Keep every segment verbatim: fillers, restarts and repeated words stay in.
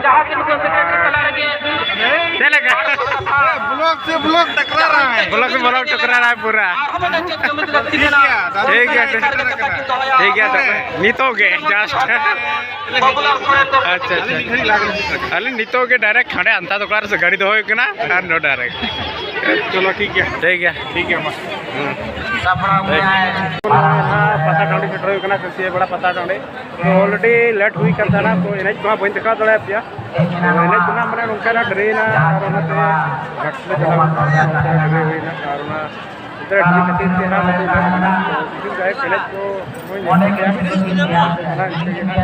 ᱡᱟᱦᱟᱸ ᱜᱮ ᱱᱩᱠᱩ ᱥᱮᱠᱨᱮᱴᱟᱨᱤ ᱛᱟᱞᱟ ᱨᱮᱜᱮ ᱪᱮᱫ ᱞᱮᱠᱟ? ᱵᱞᱚᱠ ᱥᱮ ᱵᱞᱚᱠ ᱴᱟᱠᱨᱟ ᱨᱟᱦᱟ ᱦᱟᱭ᱾ ᱵᱞᱚᱠ ᱥᱮ ᱵᱞᱚᱠ ᱴᱟᱠᱨᱟ ᱨᱟᱦᱟ ᱦᱟᱭ ᱯᱩᱨᱟ᱾ ᱟᱨᱦᱚᱸ ᱢᱤᱫᱴᱮᱱ ᱪᱮᱫ ᱠᱟᱹᱢᱤ ᱞᱟᱹᱠᱛᱤ ᱢᱮᱱᱟᱜᱼᱟ? ᱴᱷᱤᱠ ᱜᱮᱭᱟ, ᱴᱷᱤᱠ᱾ ᱴᱷᱤᱠ ᱜᱮᱭᱟ, ᱛᱚᱵᱮ ᱱᱤᱛᱚᱜ ᱜᱮ just᱾ ᱟᱪᱪᱷᱟ, ᱟᱪᱪᱷᱟ᱾ ᱟᱹᱞᱤᱧ ᱱᱤᱛᱚᱜ ᱜᱮ direct ᱦᱟᱸᱰᱮ ᱟᱱᱛᱟ ᱫᱚᱠᱟᱱ ᱨᱮ ᱜᱟᱹᱰᱤ ᱫᱚᱦᱚ ᱦᱩᱭ ᱠᱟᱱᱟ ᱟᱨ ᱱᱚᱰᱮ direct᱾ ᱪᱚᱞᱚ, ᱴᱷᱤᱠ ᱜᱮᱭᱟ᱾ ᱴᱷᱤᱠ ᱜᱮᱭᱟ᱾ ᱴᱷᱤᱠ ᱜᱮᱭᱟ, ᱢᱟ᱾ ᱦᱩᱸ᱾ ᱥᱟᱯᱲᱟᱣ ᱴᱷᱤᱠ᱾ ᱢᱮᱭᱟᱭ᱾ ᱯᱟᱛᱟ ᱴᱟᱺᱰᱤ ᱥᱮᱴᱮᱨ ᱦᱩᱭ ᱠᱟᱱᱟ, ᱠᱟᱹᱥᱤᱭᱟᱹ ᱵᱮᱲᱟ ᱯᱟᱛᱟ ᱴᱟᱺᱰᱤ᱾ ᱛᱚ, already late ᱦᱩᱭ ᱠᱟᱱ ᱛᱟᱦᱮᱱᱟ, ᱛᱚ ᱮᱱᱮᱡ ᱠᱚᱦᱚᱸ ᱵᱟᱹᱧ ᱫᱮᱠᱷᱟᱣ ᱫᱟᱲᱮᱭᱟᱯᱮᱭᱟ᱾ ᱛᱚ, ᱮᱱᱮᱡ ᱠᱚ ᱱᱟᱜ ᱢᱟᱱᱮ ᱱᱚᱝᱠᱟ ᱱᱟᱜ ᱰᱮᱨᱤᱭᱮᱱᱟ, ᱟᱨ ᱚᱱᱟᱛᱮ ᱜᱷᱟᱴ ᱞᱮ ᱪᱟᱞᱟᱣ ᱞᱮᱱᱟ, ᱱᱚᱝᱠᱟ ᱰᱮᱨᱤ ᱦᱩᱭᱱᱟ, ᱟᱨ ᱚᱱᱟ ᱚᱱᱛᱮ ᱟᱹᱰᱤ ᱠᱷᱟᱹᱛᱤᱨ ᱛᱮ ᱱᱟᱜ ᱱᱚᱛᱮ ᱫᱚ ᱢᱟᱱᱮ ᱠᱤᱪᱷᱩ ᱜᱟᱭᱮᱠ ᱮᱱᱮᱡ ᱠᱚ ᱵᱟᱹᱧ ᱧᱟᱢ ᱠᱮᱜᱼᱟ᱾ ᱚᱱᱟ ᱤᱱᱠᱟᱹ ᱜᱮ ᱱᱟᱜ᱾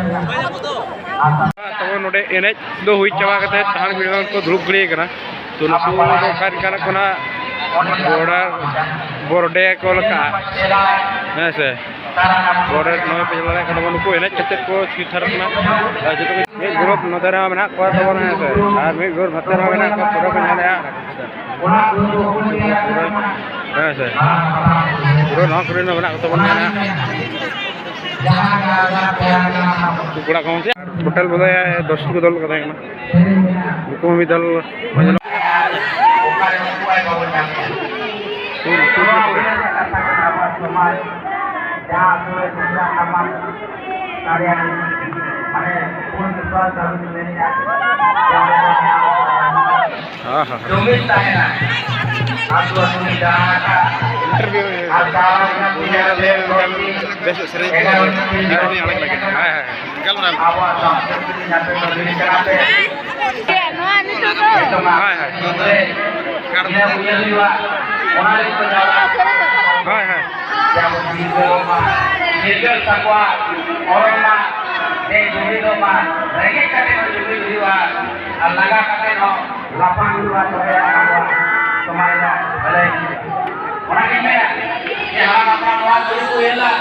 ᱛᱟᱵᱚᱱ ᱱᱚᱰᱮ ᱮᱱᱮᱡ ᱫᱚ ᱦᱩᱭ ᱪᱟᱵᱟ ᱠᱟᱛᱮ ᱛᱟᱦᱟᱱ ᱵᱷᱤᱲ ᱠᱚ ᱫᱩᱲᱩᱵ ᱜᱤᱲᱤ ᱠᱟᱱᱟ᱾ ᱛᱚ, ᱱᱩᱠᱩ ᱫᱚ ᱚᱠᱟ ᱞᱮᱠᱟᱱᱟᱜ ᱠᱚ ᱱᱟᱜ border, border ᱠᱚ ᱞᱮᱠᱟ, ᱦᱮᱸ ᱥᱮ? border ᱱᱚᱜᱼᱚᱭ ᱯᱮ ᱧᱮᱞ ᱫᱟᱲᱮᱭᱟᱜ ᱠᱟᱱᱟ, ᱱᱩᱠᱩ ᱮᱱᱮᱡ ᱠᱟᱛᱮ ᱠᱚ ᱛᱷᱤᱨ ᱛᱷᱟᱨ ᱠᱟᱱᱟ᱾ ᱟᱨ ᱡᱚᱛᱚ ᱠᱚ ᱢᱤᱫ group ᱱᱚᱛᱮ ᱨᱮᱦᱚᱸ ᱢᱮᱱᱟᱜ ᱠᱚᱣᱟ ᱛᱟᱵᱚᱱ, ᱦᱮᱸ ᱥᱮ? ᱟᱨ ᱢᱤᱫ group ᱱᱚᱛᱮ ᱨᱮᱦᱚᱸ ᱢᱮᱱᱟᱜ ᱠᱚᱣᱟ, ᱯᱩᱨᱟᱹ ᱠᱚ ᱧᱮᱞᱮᱜᱼᱟ᱾ ᱦᱮᱸ ᱥᱮ? ᱯᱩᱨᱟᱹ ᱱᱚᱣᱟ ᱠᱚᱨᱮ ᱦᱚᱸ ᱢᱮᱱᱟᱜ ᱠᱚ ᱛᱟᱵᱚᱱ ᱜᱮᱭᱟ ᱱᱟᱜ᱾ ᱠᱚᱲᱟ ᱠᱚᱦᱚᱸ ᱪᱮᱫ? ᱴᱳᱴᱟᱞ ᱵᱚᱞᱮ ᱫᱚᱥ ᱴᱤ ᱠᱚ ᱫᱚᱞ ᱠᱟᱫᱟ ᱠᱟᱱᱟ᱾ ᱩᱱᱠᱩ ᱦᱚᱸ ᱢᱤᱫ ᱫᱚᱞ᱾ ᱦᱮᱸ, ᱦᱮᱸ, ᱦᱮᱸ᱾ ᱡᱩᱢᱤᱫ ᱛᱟᱦᱮᱱᱟ᱾ ᱟᱹᱛᱩ ᱟᱹᱛᱩ ᱢᱤᱫ ᱫᱟᱬᱟ ᱟᱠᱟᱫ᱾ ᱤᱱᱴᱟᱨᱵᱷᱤᱭᱩ ᱦᱩᱭᱩᱜᱼᱟ᱾ ᱟᱨ ᱫᱟᱬᱟ ᱞᱮᱠᱷᱟᱱ ᱛᱤᱱᱟᱹᱜ ᱞᱟᱹᱭ ᱞᱮᱠᱷᱟᱱ ᱵᱮᱥ ᱥᱮᱨᱮᱧ ᱠᱚ ᱮᱱᱮᱡ ᱟᱲᱟᱜ ᱞᱟᱹᱜᱤᱫ᱾ ᱦᱮᱸ, ᱦᱮᱸ, ᱦᱮᱸ᱾ ᱜᱟᱞᱢᱟᱨᱟᱣ ᱢᱮ᱾ ᱟᱵᱚᱣᱟᱜ ᱥᱟᱝᱥᱠᱨᱤᱛᱤᱠ ᱡᱟᱛᱮ ᱠᱚ ᱦᱤᱲᱤᱧ ᱠᱟᱱᱟ ᱯᱮ᱾ ᱱᱚᱣᱟ ᱱᱤᱛᱚᱜ ᱫᱚ᱾ ᱦᱳᱭ, ᱦᱳᱭ᱾ ᱛᱤᱱᱟᱹᱜ ᱩᱭᱦᱟᱹᱨ ᱦᱩᱭᱩᱜᱼᱟ, ᱚᱱᱟ ᱞᱟᱹᱜᱤᱫ ᱠᱚ ᱡᱟᱣᱨᱟ᱾ ᱦᱳᱭ, ᱦᱳᱭ᱾ ᱡᱮ ᱟᱵᱚ ᱡᱤᱨᱜᱟᱹᱞᱚᱜ ᱢᱟ, ᱡᱤᱨᱜᱟᱹᱞ ᱛᱟᱠᱚᱣᱟ, ᱚᱞ ᱢᱟ, ᱥᱮ ᱡᱩᱢᱤᱫᱚᱜ ᱢᱟ, ᱨᱮᱸᱜᱮᱡ ᱠᱟᱛᱮ ᱦᱚᱸ ᱡᱩᱢᱤᱫ ᱦᱩᱭᱩᱜᱼᱟ, ᱟᱨ ᱞᱟᱸᱜᱟ ᱠᱟᱛᱮ ᱦᱚᱸ ᱞᱟᱯᱷᱟᱝ ᱦᱩᱭᱩᱜᱼᱟ, ᱛᱚᱵᱮ ᱟᱵᱚᱣᱟᱜ ᱥᱚᱢᱟᱡᱽ ᱨᱮᱱᱟᱜ ᱵᱷᱟᱹᱞᱟᱹᱭ ᱦᱩᱭᱩᱜᱼᱟ᱾ ᱚᱱᱟᱜᱤᱧ ᱢᱮᱱᱟ ᱡᱮ ᱦᱟᱲᱟᱢ ᱦᱟᱯᱲᱟᱢ ᱱᱚᱣᱟ ᱫᱩᱲᱩᱵ ᱠᱚ ᱩᱭᱦᱟᱹᱨ ᱞᱟ,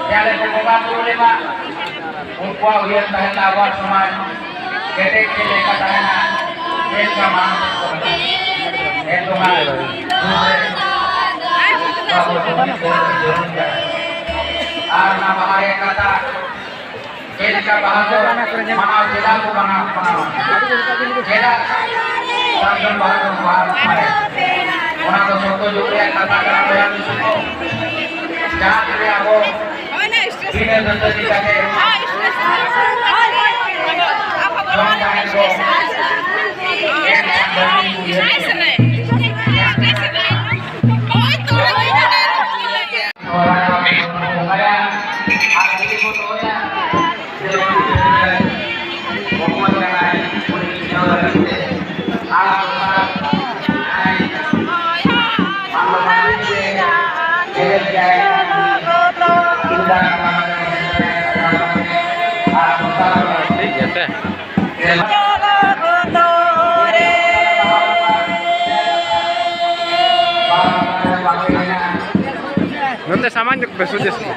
ᱡᱮ ᱟᱞᱮ ᱠᱚ ᱵᱚᱸᱜᱟ ᱵᱩᱨᱩ ᱞᱮᱢᱟ, ᱩᱱᱠᱩᱣᱟᱜ ᱩᱭᱦᱟᱹᱨ ᱛᱟᱦᱮᱱ ᱢᱟ ᱟᱵᱚᱣᱟᱜ ᱥᱚᱢᱟᱡᱽ ᱠᱮᱴᱮᱡ ᱪᱮᱫ ᱞᱮᱠᱟ ᱛᱟᱦᱮᱱᱟ, ᱪᱮᱫ ᱞᱮᱠᱟ ᱢᱟᱲᱟᱝ ᱥᱮᱫ ᱠᱚ ᱞᱟᱦᱟᱜᱼᱟ᱾ ᱮᱠᱫᱚᱢ ᱟᱨ ᱫᱩᱠ ᱨᱮ ᱵᱟᱵᱚ ᱡᱚᱢ ᱠᱚ ᱡᱚᱢ ᱠᱟᱱᱟ᱾ ᱟᱨ ᱚᱱᱟ ᱵᱟᱦᱟ ᱨᱮᱭᱟᱜ ᱠᱟᱛᱷᱟ, ᱪᱮᱫ ᱞᱮᱠᱟ ᱵᱟᱦᱟ ᱠᱚ ᱢᱟᱱᱟᱣ, ᱪᱮᱫᱟᱜ ᱠᱚ ᱢᱟᱱᱟᱣ, ᱢᱟᱱᱟᱣᱟ? ᱪᱮᱫᱟᱜ ᱥᱟᱨᱡᱚᱢ ᱵᱟᱦᱟ ᱠᱚ ᱵᱟᱦᱟ ᱢᱟᱱᱟᱣᱟ? ᱚᱱᱟ ᱫᱚ ᱥᱚᱛᱚ ᱡᱩᱜᱽ ᱨᱮᱭᱟᱜ ᱠᱟᱛᱷᱟ ᱠᱟᱱᱟ, ᱵᱚᱭᱦᱟ ᱢᱤᱥᱤ ᱠᱚ᱾ ᱡᱟᱦᱟᱸ ᱨᱮ ᱟᱵᱚ ᱵᱤᱱᱟᱹ ᱫᱟᱹᱛᱟᱹᱱᱤ ᱠᱟᱛᱮ ᱡᱚᱢ ᱛᱟᱦᱮᱸ ᱠᱚ᱾ ᱴᱷᱤᱠ ᱜᱮᱭᱟ ᱥᱮ? ᱱᱚᱛᱮ ᱥᱟᱢᱟᱝ ᱧᱚᱜ ᱯᱮ, ᱥᱚᱡᱷᱮ ᱥᱮᱫ᱾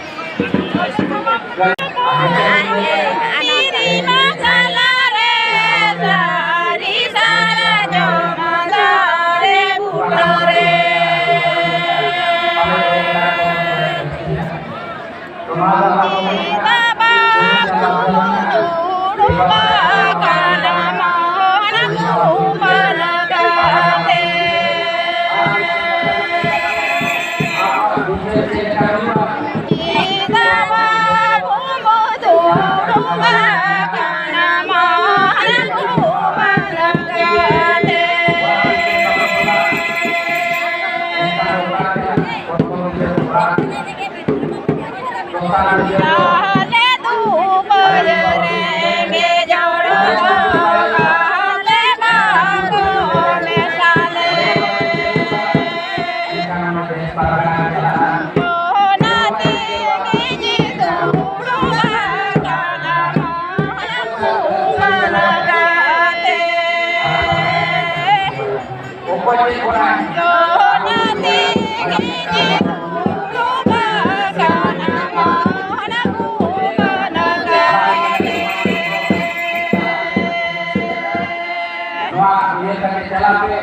ᱱᱚᱣᱟ ᱤᱭᱟᱹ ᱠᱟᱛᱮ ᱪᱟᱞᱟᱜ ᱯᱮ,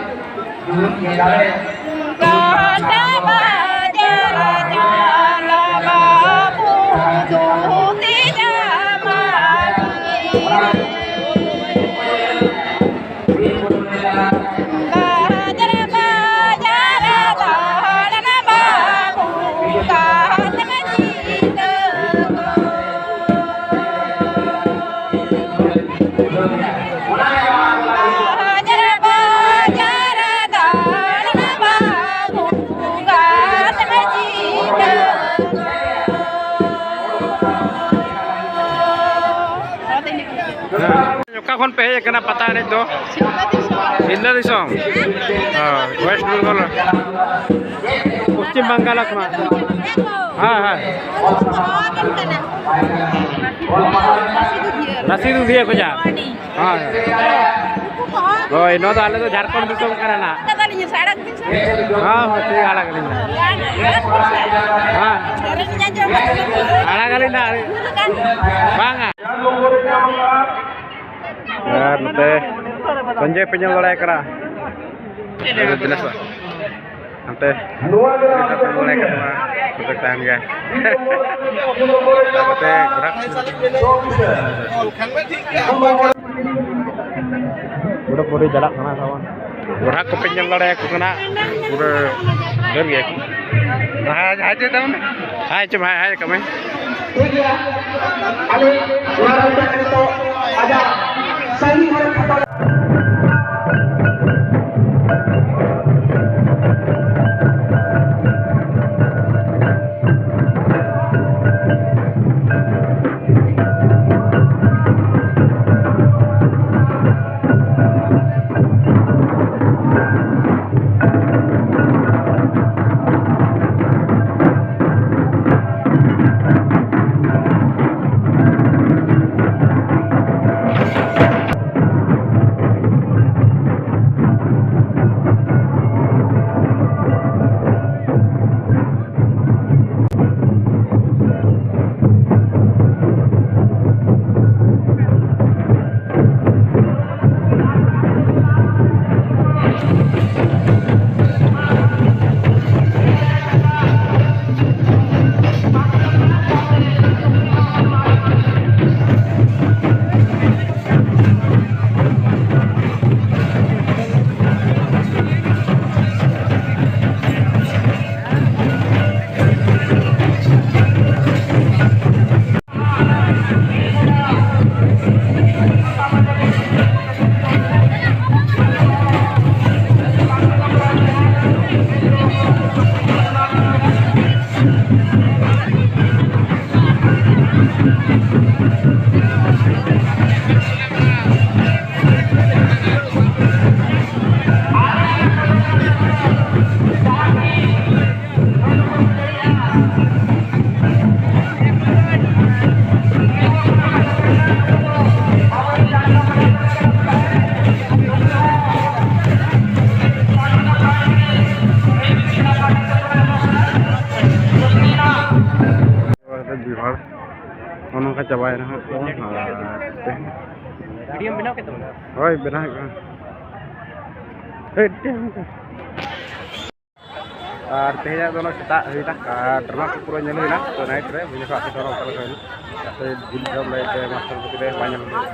ᱡᱩᱢᱤᱫ ᱜᱮ ᱫᱟᱲᱮ᱾ ᱚᱠᱟ ᱠᱷᱚᱱ ᱯᱮ ᱦᱮᱡ ᱟᱠᱟᱱᱟ ᱯᱟᱛᱟ ᱮᱱᱮᱡ ᱫᱚ? ᱥᱤᱞᱫᱟᱹ ᱫᱤᱥᱚᱢ᱾ ᱦᱳᱭ, ᱳᱭᱮᱥᱴ ᱵᱮᱝᱜᱚᱞ᱾ ᱯᱚᱥᱪᱤᱢ ᱵᱟᱝᱜᱟᱞ ᱠᱷᱚᱱᱟᱜ᱾ ᱦᱮᱸ, ᱦᱮᱸ᱾ ᱨᱟᱥᱤᱫᱩᱫᱷᱤᱭᱟᱹ ᱠᱷᱚᱱᱟᱜ᱾ ᱦᱳᱭ, ᱦᱳᱭ᱾ ᱦᱳᱭ, ᱱᱚᱣᱟ ᱫᱚ ᱟᱞᱮ ᱫᱚ ᱡᱷᱟᱲᱠᱷᱚᱸᱰ ᱫᱤᱥᱚᱢ ᱠᱟᱱᱟ ᱱᱟᱜ᱾ ᱦᱮᱸ, ᱦᱮᱸ, ᱴᱷᱤᱠ, ᱟᱲᱟᱜ ᱟᱹᱞᱤᱧ ᱱᱟᱜ᱾ ᱦᱮᱸ᱾ ᱟᱲᱟᱜ ᱟᱹᱞᱤᱧ ᱱᱟᱜ᱾ ᱵᱟᱝᱟ᱾ ᱟᱨ ᱱᱚᱛᱮ ᱥᱚᱧᱡᱚᱭ ᱯᱮ ᱧᱮᱞ ᱫᱟᱲᱮᱭᱟᱭ ᱠᱟᱱᱟ᱾ ᱫᱤᱱᱮᱥ ᱦᱟᱱᱛᱮ ᱵᱟᱲᱟᱭ ᱠᱟᱱᱟ, ᱛᱟᱦᱮᱱ ᱜᱮᱭᱟ᱾ ᱛᱟᱨᱯᱚᱨᱮ ᱜᱷᱚᱲᱟ ᱯᱩᱨᱟᱹ ᱯᱩᱨᱤ ᱪᱟᱞᱟᱜ ᱠᱟᱱᱟ ᱥᱟᱢᱟᱱ᱾ ᱜᱷᱚᱲᱟ ᱠᱚᱯᱮ ᱧᱮᱞ ᱫᱟᱲᱮᱭᱟᱠᱚ ᱠᱟᱱᱟ, ᱯᱩᱨᱟᱹ ᱰᱷᱮᱨ ᱜᱮᱭᱟ ᱠᱚ᱾ ᱦᱟᱭ ᱪᱮ ᱵᱷᱟᱭ, ᱦᱟᱭ ᱠᱟᱜ ᱢᱮ᱾ ᱴᱷᱤᱠ ᱜᱮᱭᱟ, ᱟᱞᱮ ᱚᱱᱟ ᱨᱮ ᱱᱤᱛᱚᱜ ᱟᱡᱟᱜ ᱥᱟᱹᱦᱤ ᱦᱚᱲ ᱠᱷᱟᱴᱟᱣ ᱱᱚᱜᱼᱚ ᱱᱚᱝᱠᱟ ᱪᱟᱵᱟᱭᱮᱱᱟ ᱦᱟᱸᱜ ᱠᱚ᱾ ᱟᱨ ᱛᱮᱦᱮᱧ ᱵᱷᱤᱰᱤᱭᱳᱢ ᱵᱮᱱᱟᱣ ᱠᱮᱫ ᱛᱟᱵᱚᱱᱟ? ᱦᱳᱭ, ᱵᱮᱱᱟᱣ ᱦᱩᱭᱩᱜ ᱠᱟᱱᱟ᱾ ᱦᱮᱴ, ᱦᱮᱴ, ᱦᱮᱴ᱾ ᱟᱨ ᱛᱮᱦᱮᱧᱟᱜ ᱫᱚ ᱱᱚᱜᱼᱚᱭ ᱥᱮᱛᱟᱜ ᱦᱩᱭᱱᱟ, ᱟᱨ ᱰᱨᱟᱢᱟ ᱠᱚ ᱯᱩᱨᱟᱹ ᱧᱮᱞ ᱦᱩᱭᱱᱟ᱾ ᱛᱚ, ᱱᱟᱭᱤᱴ ᱨᱮ ᱵᱩᱡᱷᱟᱹᱣ ᱠᱟᱜ ᱟᱯᱮ ᱥᱮᱫ ᱚᱠᱟ ᱞᱮᱠᱟ ᱦᱩᱭᱱᱟ᱾ ᱛᱚ, ᱡᱤᱞ ᱡᱚᱢ ᱞᱟᱹᱜᱤᱫ ᱛᱮ ᱢᱟᱥᱴᱟᱨ ᱠᱚ ᱛᱤᱨᱮ ᱵᱟᱭ ᱧᱮᱞ ᱦᱩᱭ ᱠᱟᱱᱟ᱾